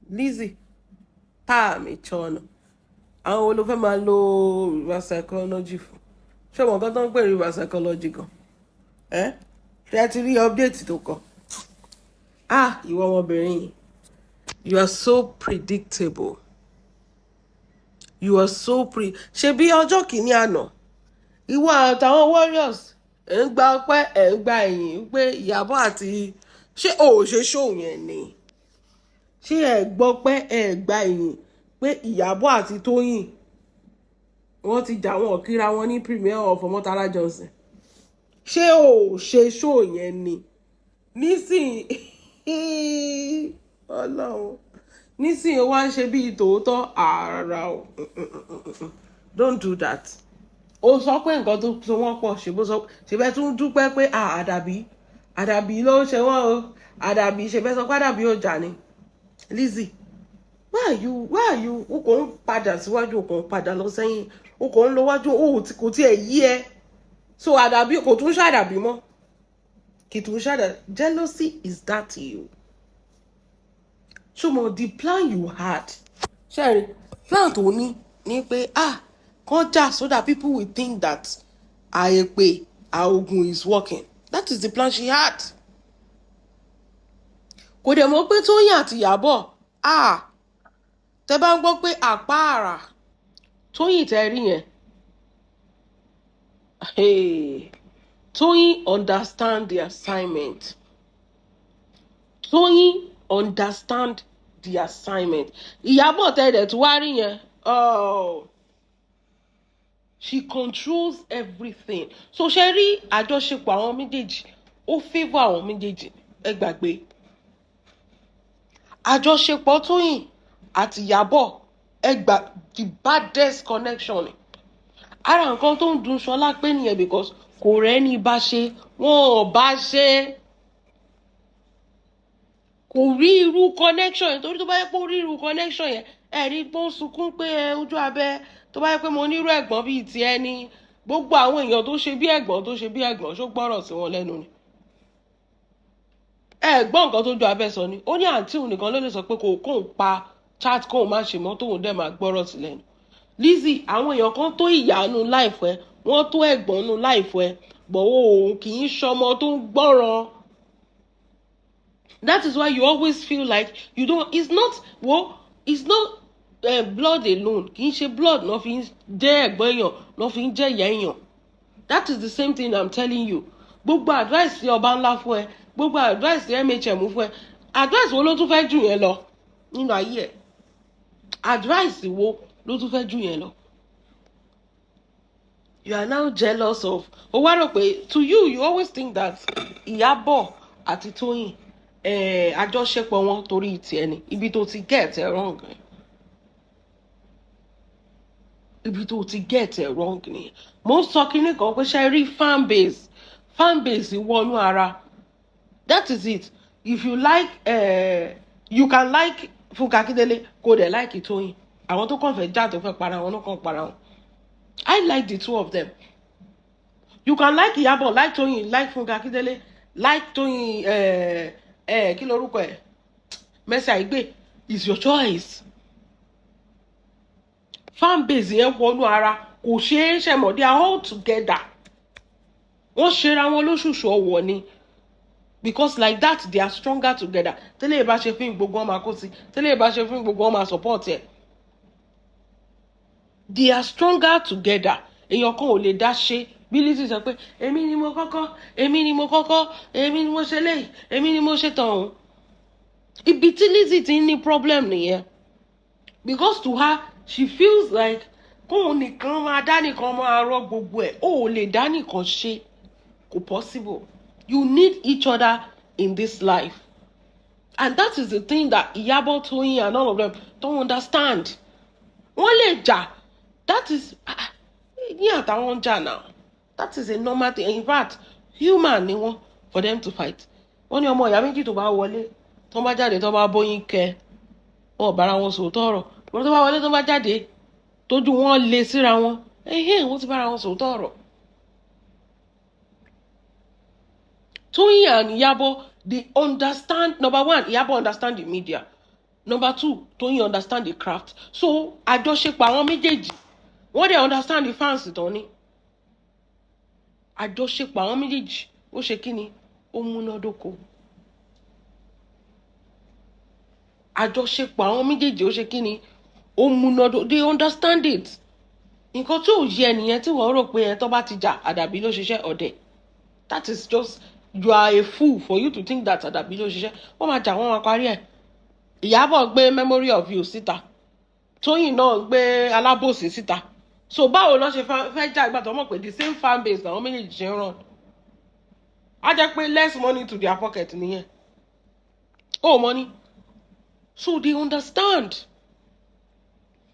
Lizzy, tá mi chọ́nà. Àwọn wo ló fẹ́ máa lo reverse psychology fún? Ṣé o mọ̀ nǹkan tó ń pè ní reverse psychology gan? Ẹ́ ṣé ẹ ti rí update tó kọ? Ah, ìwọ ọmọbìnrin yìí, you are so predictable. You are so pre. Ṣe bí ọjọ́ kìíní àná, ìwọ àtàwọn warriors ẹ̀ ń gba ọpẹ́, ẹ̀ ń gba ẹ̀yìn pé Ìyábọ̀ àti ṣé o ò ṣe show yẹn ni? Ṣé ẹ gbọ́ pé ẹ gba ẹ̀yìn pé Ìyábọ̀ àti Tóyìn wọ́n ti jà, wọ́n kíra wọn ní premiere of Ọmọ́tálá Johnson? Ṣé o ò ṣe show yẹn ni? Nísìnyí, Ọlọ́run, nísìnyí ó wá ń ṣe bíi tòótọ́ ààrà o. Don't do that. Ó sọ pé nǹkan tó so wọ́n pọ̀ ṣe bó sọ ṣe bẹ́ẹ̀, tún dúpẹ́ pé àdàbí, àdàbí ló ń ṣe wọ́n o. Àdàbí ṣe bẹ́ẹ̀ sọ pé àdàbí ò jà ni. Lizzy, why are you o kò ń padà síwájú, o kò ń padà lọ sẹ́yìn, o kò ń lọ wájú, o kò tiẹ̀ yí ẹ. So àdàbí kò tún ṣàdàbí mọ́, kì tún ṣàdàbí. Jealousy, is that you? Ṣùgbọ́n the plan you had, ṣẹ́rin plan tó ní ní pé kàn jà so that people will think that àìpé àògùn is working. That is the plan she had. Kò dẹ̀ mọ̀ pé Tóyìn àti Ìyábọ̀, tẹ bá ń gbọ́ pé àpáàrà Tóyìn tẹ rí yẹn, hey, Tóyìn understand the assignment. Tóyìn understand the assignment. Ìyábọ̀ tẹ dẹ̀ tó wá rí yẹn, oh, she controls everything. So ṣe rí àjọṣepọ̀ àwọn méjèèjì, ó favour àwọn méjèèjì. Ẹ gbàgbé àjọṣepọ̀ Tóyìn àti Ìyábọ̀, ẹ gbà, the baddest connection ni. Ara nǹkan tó ń dùn Ṣọlá pé nìyẹn, because kò rẹ́ni bá ṣe, wọn ò bá ṣe, kò rí irú connection yẹn, torí tó bá yẹ pé ó rí irú connection yẹn, ẹ rí pé ó ń sunkún pé ẹ ojú abẹ. Tó bá yẹ pé mo nírú ẹ̀gbọ́n bíi tiẹ̀ ni, gbogbo àwọn èèyàn tó ṣe bí ẹ̀gbọ́n, tó ṣe bí ẹ̀gbọ́n, ṣó gbọ́rọ̀ sí wọn lẹ́nu ni? Ẹ gbọ́ nǹkan tó ju abẹ́ sọ ni. Ó ní àǹtí òun nìkan ló lè sọ pé kò kóun pa chat, kóun má ṣe mọ́, tóun dẹ̀ máa gbọ́rọ̀ sí lẹ́nu. Lizzy, àwọn èèyàn kan tó ìyá nu life ẹ, wọ́n tó ẹ̀gbọ́n nu life ẹ, but òun kì í ṣọmọ tó ń gbọ́ràn. That is why you always feel like you don't, it's not wo, it's not blood alone. Kì í ṣe blood náà fi ń jẹ́ ẹ̀gbọ́n èèyàn, náà fi ń jẹ́ ìyá èèyàn. That is the same thing I'm telling you. Gbogbo advice tí ọba ńlá fún ẹ, gbogbo advice tí fún ẹ, advice wo ló tún fẹ́ jù yẹn lọ nínú ayé ẹ? Advice wo ló tún fẹ́ jù yẹn lọ? You are now jealous of, o wá rò pé, to you, you always think that Ìyábọ̀ àti Tóyìn, àjọṣepọ̀ wọn torí tiẹ̀ ni. Ibi tó ti get ẹ wrong ni, ibi tó ti get ẹ wrong ni. Mo ń sọ kinní kan pé ṣe rí fan base, fan base wọnú ara. That is it. If you like, you can like Fúnkẹ́ Akíndélé, kó dẹ̀ like Tóyìn. Àwọn tó kàn fẹ́ já, tó fẹ́ para wọn ló kàn para wọn. I like the two of them. You can like Ìyábọ̀, like Tóyìn, like Fúnkẹ́ Akíndélé, like Tóyìn, kí lorúkọ ẹ̀, Mercy Aigbe, is your choice. Fan base yẹn wọnú ara, kò ṣeé ṣe mọ̀. They are all together. Wọ́n ṣera wọn lóṣooṣù ọwọ́ ni, because like that they are stronger together. Tẹ́lẹ̀ bá ṣe fún gbogbo wọn máa kó sí, tẹ́lẹ̀ bá ṣe fún gbogbo wọn máa support ẹ̀. They are stronger together. Èèyàn kan ò lè dá ṣe. Bí Lizzy sọ pé èmi ni mo kọ́kọ́, èmi ni mo kọ́kọ́, èmi ni mo ṣe léyìí, èmi ni mo ṣe tọ̀hún, ibi tí Lizzy ti ń ní problem nìyẹn, because to her, she feels like kóun nìkan máa dá nìkan máa rọ gbogbo ẹ̀. Ó ò lè dá nìkan ṣe, kò possible. You need each other in this life, and that is the thing that Iyabo, Toyin and all of them don't understand. Wọ́n lè jà, that is ní àtàwọn ń jà now, that is a normal thing. In fact, human ni wọ́n for them to fight. Wọ́n ní ọmọ ìyá méjì tó bá wọlé, tó bá jáde, tó bá bóyin kẹ, wọn ò bára wọn sòótọ́ ọ̀rọ̀. Wọ́n tó bá wọlé, tó bá jáde, tójú wọn lé síra wọn, ẹ̀hẹ́n, wọ́n ti bára wọn sòótọ́ ọ̀rọ̀. Toyin and Iyabo, they understand. Number one, Iyabo understand the media. Number two, Tóyìn understand the craft. So àjọṣepọ̀ àwọn méjèèjì, wọ́n dẹ̀ understand the fans tán ní. Àjọṣepọ̀ àwọn méjèèjì, ó ṣe kí ni, ó múnádóko. Àjọṣepọ̀ àwọn méjèèjì, ó ṣe kí ni, ó múnádóko. They understand it. Nǹkan tí ò yé ẹnìyẹn tí wọ́n rò pé ẹ tó bá ti jà, àdàbí ló ṣiṣẹ́ ọ̀dẹ̀. That is just, you are a fool for you to think that àdàbí ló ṣiṣẹ́. Wọ́n máa jà, wọ́n máa parí ẹ̀. Ìyábọ̀ gbé Memory of You síta, Tóyìn náà gbé Alábòsí síta. So báwo ló ṣe fẹ́ jà ìgbà tó mọ̀ pé the same fan base làwọn méjèèjì ṣe ń run? Á jẹ́ pé less money to their pocket nìyẹn. Oh, money. So they understand.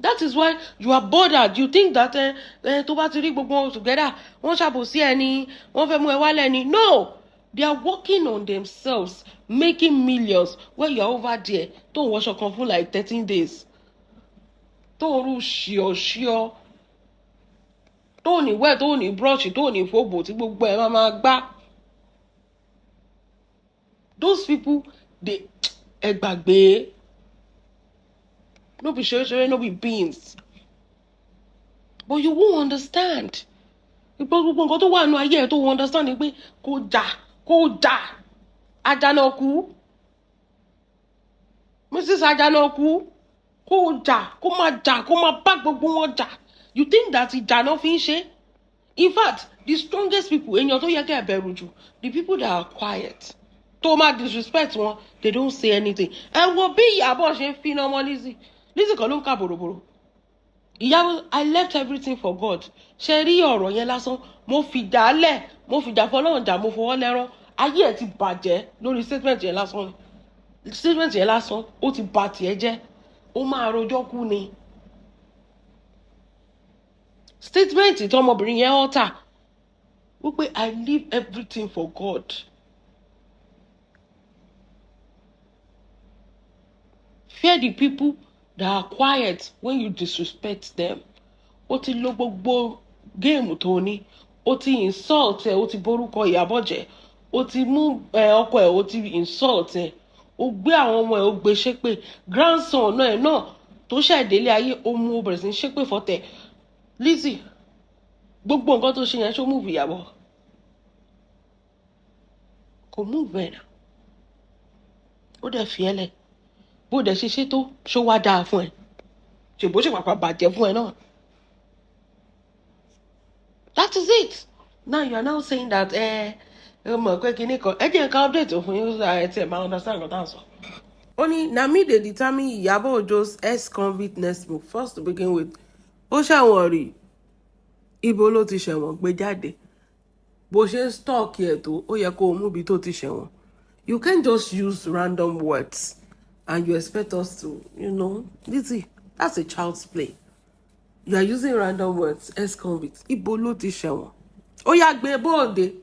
That is why you are bothered. You think that tó bá ti rí gbogbo wọn together, wọ́n ṣàbòsí ẹni, wọ́n fẹ́ mú ẹ wálẹ̀ ni. No, they are working on themselves, making millions when you are over there tó ń wọṣọ kan fún like 13 days, tó ń rú ṣíọṣíọ, tó ní wẹ̀, tó ní brush, tó ní fòbò, tí gbogbo ẹ̀ máa máa gbá. Those people dey, ẹ gbàgbé, no be ṣeré-ṣeré, no be beans. But you won't understand. Gbogbo nǹkan tó wà nínú ayé ẹ tó wọ́n understand ni pé kó jà, kó jà. Àjànàkú, Mrs Àjànàkú, kó jà, kó máa jà, kó máa bá gbogbo wọn jà. You think that ìjà náà fi ń ṣe. In fact, the strongest people, èèyàn tó yẹ kẹ́ ẹ bẹ̀rù jù, the people that are quiet, tó máa disrespect wọn, they don't say anything. Ẹ wo bí Ìyábọ̀ ṣe ń finá mọ́ Lizzy. Lizzy kan ló ń kà bòròbòrò. Ìyábọ̀, "I left everything for God." Ṣe rí ọ̀rọ̀ yẹn lásán? Mo fìjà lẹ̀, mo fìjà fọlọ́run jà, mo fọwọ́ lẹ́rán. Ayé ẹ̀ ti bàjẹ́ lórí statement yẹn lásán. Statement yẹn lásán, ó ti bà tiẹ̀ jẹ́. Ó máa rojọ́ kú ni. Statement tí ọmọbìnrin yẹn utter wípé, "I leave everything for God." Fear the people that are quiet when you disrespect them. Ó ti lo gbogbo game tó ní, ó ti insult ẹ, ó ti borúkọ Ìyábọ̀ jẹ́, ó ti mú ẹ ọkọ ẹ, ó ti insult ẹ, ó gbé àwọn ọmọ ẹ, ó gbé ṣépè. Grandson náà ẹ náà tó ṣẹ̀délé ayé, ó mú, ó bẹ̀rẹ̀ sí ní ṣépè fọ́tẹ̀. Lizzy, gbogbo nǹkan tó ṣe yẹn, ṣó move Ìyábọ̀? Kò move ẹ̀ náà. Ó dẹ̀ fi ẹ́ lẹ̀. Bó dẹ̀ ṣe ṣe tó, ṣó wá dáa fún ẹ? Ṣèbó ṣe pàpà bàjẹ́ fún ẹ náà. That is it. Now you are now saying that ẹ ẹ mọ̀ pé kinní kan, ẹ jẹ́ nǹkan update fún yín, ẹ tiẹ̀ máa understand nǹkan tá à ń sọ. Ó ní na me dey determine Iyabo Ojo's ex-convict next move. First, to begin with, ó ṣẹ̀wọ̀n rí. Ibo ló ti ṣẹ̀wọ̀n? Gbé jáde. Bó ṣe ń stalk ẹ̀ tó, ó yẹ kó o mú ibi tó ti ṣẹ̀wọ̀n. You can't just use random words and you expect us to. Lizzy, that's a child's play. You are using random words, ex-convict. Ibo ló ti ṣẹ̀wọ̀n? Ó yá, gbé bóòdè.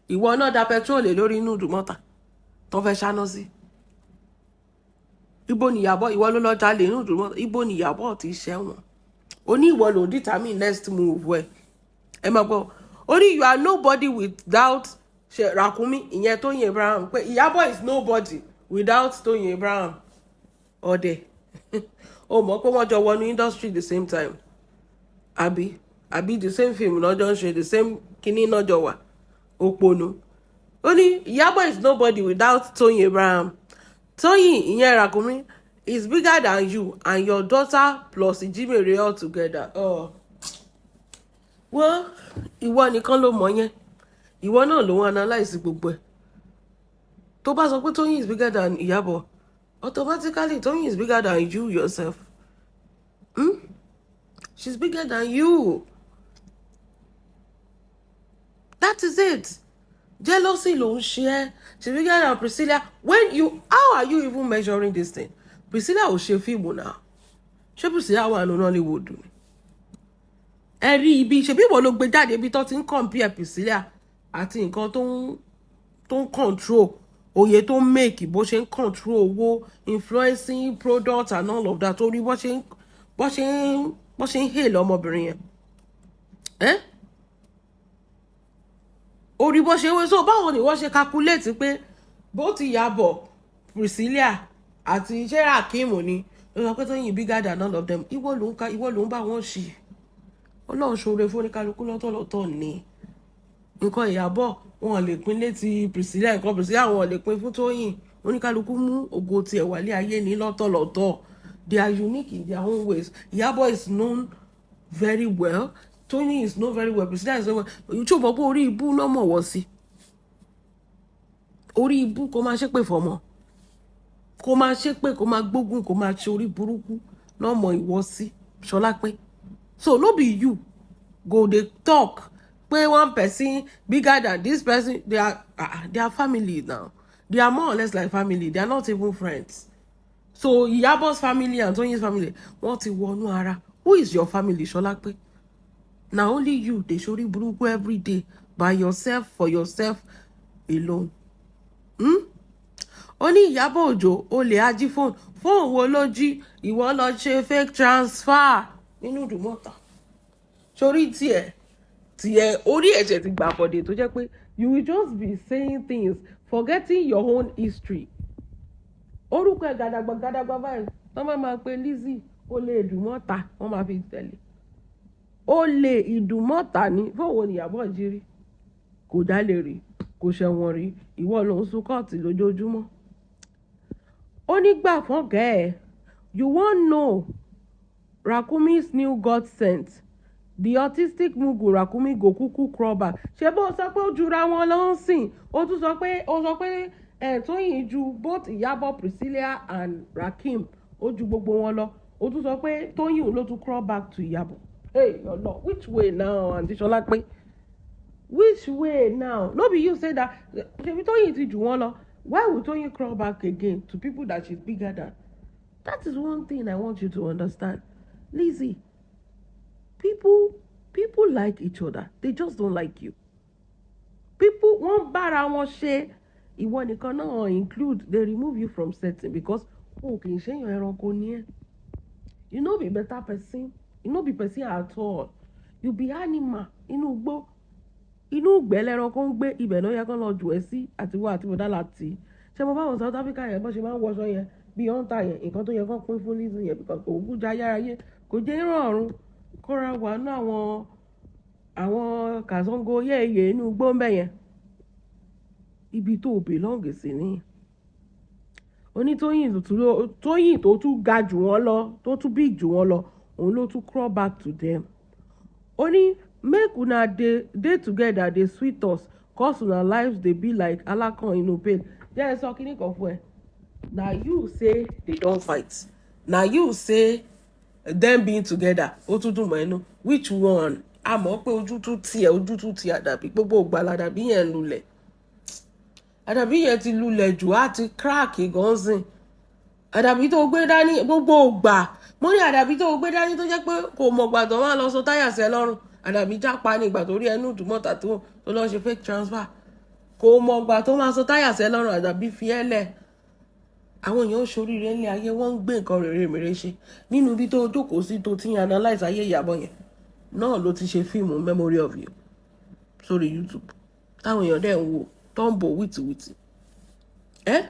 Ìwọ náà da petrol lórí inú ìdùmọ̀tà tó fẹ́ ṣáná sí. Ibo nìyàbọ̀? Ìwọ ló lọ jalè inú ìdùmọ̀tà. Ibo nìyàbọ̀ ti ṣẹ̀wọ̀n? Ó ní ìwọ ló determine next move ẹ. Ẹ máa gbọ́. Ó ní you are nobody without ṣe Ràkúnmí, ìyẹn Tóyìn Abraham, pé Ìyábọ̀ is nobody without Tóyìn Abraham. Ọ̀dẹ̀, ó mọ̀ pé wọ́n jọ wọnú industry the same time, àbí the same film lọ́jọ́ ń ṣe, the same kinní náà jọ wà. Òpònú. Ó ní Ìyábọ̀ is nobody without Tóyìn Abraham. Tóyìn, ìyẹn Ràkúnmí, is bigger than you and your daughter plus Ìjímèrè all together. Oh. Wọ́n ìwọ nìkan ló mọ̀ yẹn. Ìwọ náà ló ń analyse gbogbo ẹ̀. Tó bá sọ pé Tóyìn is bigger than Ìyábọ̀, automatically Tóyìn is bigger than you yourself. Hmm? She's bigger than you. That is it. Jealousy ló ń ṣe ẹ́. She's bigger than Priscilla. When you, how are you even measuring this thing? Priscilla ò ṣe fíìmù náà. Ṣé Priscilla wà nínú Nollywood ni? Ẹ rí ibi ṣebí ìwọ ló gbé jáde, ibi tó ti ń compare Priscilla àti nǹkan tó ń control, òye tó ń make, bó ṣe ń control owó, influencing product and all of that. Torí bó ṣe ń hail ọmọbìnrin yẹn ẹ́, orí bó ṣe wé. So báwo ni wọ́n ṣe calculate pé bó ti Ìyábọ̀, Priscilla Àti ṣé Rakim ni ló sọ pé Tóyìn bigger than all of them. Ìwọ ló ń ka, ìwọ ló ń bá wọn ṣì. Ọlọ́run ṣoore fún oníkálukú lọ́tọ̀ọ̀tọ̀ ni. Nǹkan Ìyábọ̀ wọn lè pín létí Priscilla, nǹkan Priscilla wọn lè pín fún Tóyìn. Oníkálukú mú ògo tiẹ̀ wálé ayé ní lọ́tọ̀lọ́tọ̀. They are unique in their own ways. Ìyábọ̀ is known very well, Tóyìn is known very well, Priscilla is known well. Tí o mọ̀ pé orí ibú náà mọ̀ wọ́ sí orí ibú, kó máa ṣépè fọmọ, kó máa ṣépè, kó máa gbógun, kó máa ṣe orí burúkú náà mọ̀ ìwọ sí Ṣọlá pé. So no be you go dey talk pé one person bigger than this person. They are family now. They are more or less like family. They are not even friends. So Iyabo's family and Toyin's family, wọ́n ti wọnú ara. Who is your family, Ṣọlápé? Na only you dey sori burúkú every day by yourself, for yourself alone, Ó ní Ìyábọ̀ Òjó olè ají fóònù. Fóònù wo ló jí? Ìwọ lọ ṣe fake transfer nínú Ìdúmọ̀tà sórí tiẹ̀ tiẹ̀. Orí ẹ̀jẹ̀ ti gbà bọ̀dẹ̀ tó jẹ́ pé you will just be saying things, forgetting your own history. Orúkọ ẹ̀ gàdàgbà gàdàgbà báyìí tó máa máa pe Lizzy, olè Ìdúmọ̀tà wọ́n máa fi tẹ̀lé. Olè Ìdúmọ̀tà ní. Fóònù wo ni Ìyábọ̀ jí rí? Kò dálé rí, kò ṣẹ̀wọ̀n rí. Ìwọ ló ń sun kóòtù lójoojúmọ́. Ó ní gbà fọ́gẹ̀ẹ́ ẹ̀. You wan know Rakumi's new God sent, the autistic mugu. Rakumi go kuku crawl back. Ṣé bó sọ pé ó jura wọn lọ ń sìn? Ó tún sọ pé, ó sọ pé ẹ̀ Tóyìn ju both Ìyábọ̀, Priscilla and Rakim, ó ju gbogbo wọn lọ. Ó tún sọ pé Tóyìn ló tún crawl back to Ìyábọ̀. Hey ọlọ, which way now, Aunty Ṣọlápé? Which way now? No be you say that ṣebí Tóyìn ti jù wọ́n lọ? Why would Tóyìn crawl back again to people that she's bigger than? That is one thing I want you to understand, Lizzy. People like each other, they just don't like you. People wọ́n bára wọn ṣe, ìwọ nìkan náà include. They remove you from setting because o kì í ṣèyàn, ẹranko ni ẹ. You no be better person, you no be person at all, you be animal. Inú igbó, inú ìgbẹ́ lẹ́ranko ń gbé, ibẹ̀ ló yẹ kó lọ jù ẹ́ sí. Àtiwọ́ àti bọ̀dá láti ṣé mo báwọn South Africa yẹn bó ṣe máa ń wọṣọ yẹn bí hunter yẹn, nǹkan tó yẹ kó pín fún Lizzy yẹn, because kò kú já yára kò jẹ́ ìrọ̀rùn kóra wà ní àwọn kàzọ́ngó yẹ́ẹ̀yẹ́ inú igbó ń bẹ̀ yẹn. Ibi tó belong sí ni. Onítọ́yìn Tóyìn tó tún ga jù wọ́n lọ, tó tún big jù wọ́n lọ, òun ló tún crawl back to them. Ó ní make una dey dey together dey sweet us, cause una lives dey be like alákàn inú pain. Jẹ́ ẹ sọ kíní kan fún ẹ. Na you say they don fight, na you say them being together ó tún dùn mọ́ ẹnu. Which one? A mọ̀ pé ojú tún tiẹ̀, ojú tún ti àdàbí. Gbogbo ìgbà làdàbí yẹn ń lulẹ̀. Àdàbí yẹn ti lulẹ̀ jù, á ti crack gan sìn. Àdàbí tó gbé dání gbogbo ìgbà, mo ní àdàbí tó gbé dání tó jẹ́ pé kò mọ̀gbà tó máa lọ sọ táyà sí ẹ lọ́rùn. Àdàbí jápa ní ìgbà tó rí ẹnu ìdùmọ̀tà tó lọ ṣe fake transfer, kò mọ̀gbà tó máa sọ táyà sí ẹ lọ́rùn. Àdàbí fi ẹ́ lẹ̀. Àwọn èèyàn ń ṣoríire ńlẹ̀ ayé, wọ́n ń gbé nǹkan rere mèrè ṣe. Nínú ibi tó jókòó sí, tó ti ń analyse ayé Ìyábọ̀ yẹn náà ló ti ṣe fíìmù Memory of You sórí YouTube, táwọn èèyàn dẹ̀ ń wò, tó ń bò wìtìwìtì ẹ́,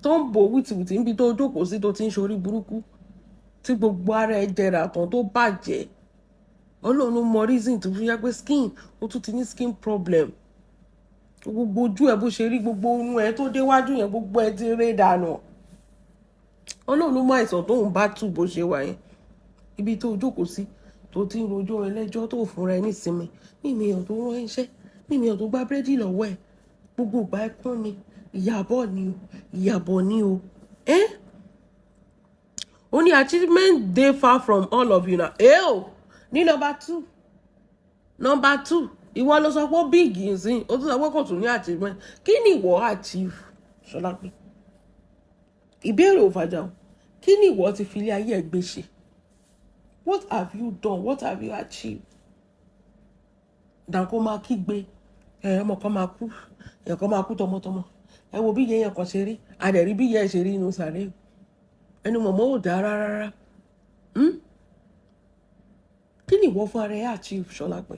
tó ń bò wìtìwìtì. Níbi tó jókòó sí, tó ti ń ṣorí burúkú, tí gbogbo ara ẹ jẹrà tán, tó bàjẹ́. Ọlọ́run ló mọ reason tó fi yá pé skin, ó tún ti ní skin problem. Gbogbo ojú ẹ bó ṣe rí, gbogbo orun ẹ tó déwájú yẹn, gbogbo ẹ ti ré dànù. Ọlọ́run ló mọ àìsàn tó ń bá tù bó ṣe wà yẹn. Ibi tó jókòó sí, tó ti ń rojọ́ ẹlẹ́jọ́, tó fúnra ẹ nísinmi, mímí èèyàn tó rán iṣẹ́, mímí èèyàn tó gbá búrẹ́dì lọ́wọ́ ẹ̀, gbogbo ìgbà ẹkún ni. Ìyàbọ̀ ni o, Ìyàbọ̀ ni o. Ẹ́ ó ní achievement dey far from all of you now. Ẹ o ní number two, number two, ìwọ ló sọ pé ó big nsìn, ó tún sọ pé kò tún ní achievement. Kí ni ìwọ achieve, Ṣọlápé? Ìbéèrè ò fàjà o. Kí ni ìwọ ti fi ilé ayé ẹ gbé ṣe? What have you done? What have you achieved? Dàn kó máa kígbe ẹ, ọmọ kan máa kú, èèyàn kan máa kú tọmọtọmọ. Ẹ wo bí yẹn kan ṣe rí, adẹ̀rí bí yẹn ṣe rí inú sàré. Ẹnu mọ̀mọ́ ò dáa rárá rárá. Kí ni ìwọ fún ara ẹ achieve, Ṣọlápé?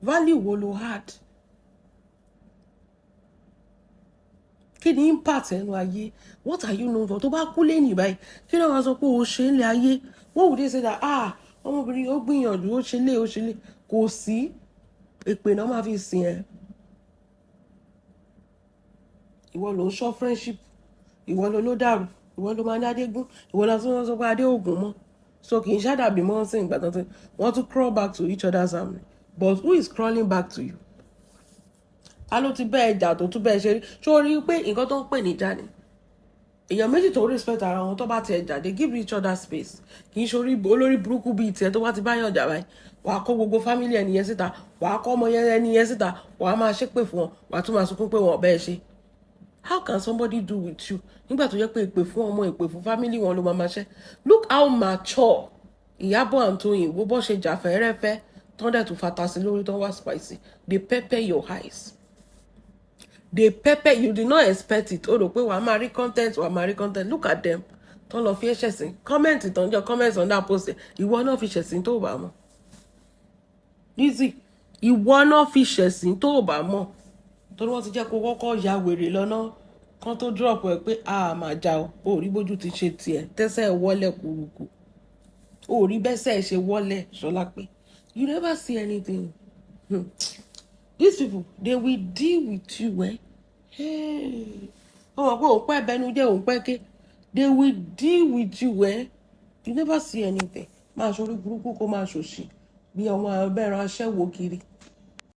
Value wo lo add? Kí ni impact ẹnu ayé? What are you known for? Tó bá kú lẹ́yìn báyìí, kí ló máa sọ pé o ṣe ń lé ayé? What would they say that, ah, ọmọbìnrin yóò gbìyànjú, ó ṣe lé, ó ṣe lé? Kò sí, èpè náà máa fi sìn ẹ́. Ìwọ ló ń ṣọ́ friendship, ìwọ ló ló dàrú, ìwọ ló máa ní adégún, ìwọ ló tún wọ́n sọ pé adé ògùn mọ́. So kì í ṣàdàbí mọ́ sí ìgbà tó ti wọ́n tún crawl back to each other's family. But who is crawling back to you? Ta ló ti bẹ́ẹ̀ jà tó tún bẹ́ẹ̀ ṣe rí? Ṣó o rí i pé nǹkan tó ń pè ní ìjà ni èèyàn méjì tó respect ara wọn, tó bá tiẹ̀ jà, they give each other space. Kì í ṣe orí olórí burúkú bíi tiẹ̀, tó bá ti bá yàn jà báyìí, wàá kó gbogbo family ẹni yẹn síta, wàá kó ọmọ yẹn ẹni yẹn síta, wàá máa ṣépè fún wọn, wàá tún máa sunkún pé wọn ò bẹ́ẹ̀ ṣe. How can somebody do with you nígbà tó yẹ pé èpè fún ọmọ, èpè fún family wọn ló máa ṣe? Look how mature Ìyábọ̀ and Tóyìn, wo bó ṣe jà fẹ́rẹ́fẹ́ tán, dẹ̀ tún fata sí lórí tán, wá spicy. They pepper your eyes, they pepper. You did not expect it. O rò pé wàá máa rí content, wàá máa rí content. Look at them, tán lọ fi ẹ̀ṣẹ̀ sí comment, tán jọ comment on that post. Ìwọ náà fi ṣẹ̀sín tó bá mọ̀. Lizzy, ìwọ náà fi ṣẹ̀sín tó bá mọ̀, torí wọ́n ti jẹ́ kó kọ́kọ́ ya wèrè lọ́nà kan tó drop ẹ pé a máa já o. Ò rí bójú ti ṣe tiẹ̀ tẹ́sẹ̀ wọlé kúrukù, ò rí bẹ́sẹ̀ ṣe wọlé ṣọlá pé you never see anything. These people, they will deal with you, eh? Hey. Wọ́n mọ̀ pé òun pẹ́ bẹnu jẹ́, òun pẹ́ ké. They will deal with you, eh? You never see anything. Máa ṣorí burúkú, kó máa ṣòṣì bí ọmọ abẹ́rẹ́ aṣẹ́wó kiri.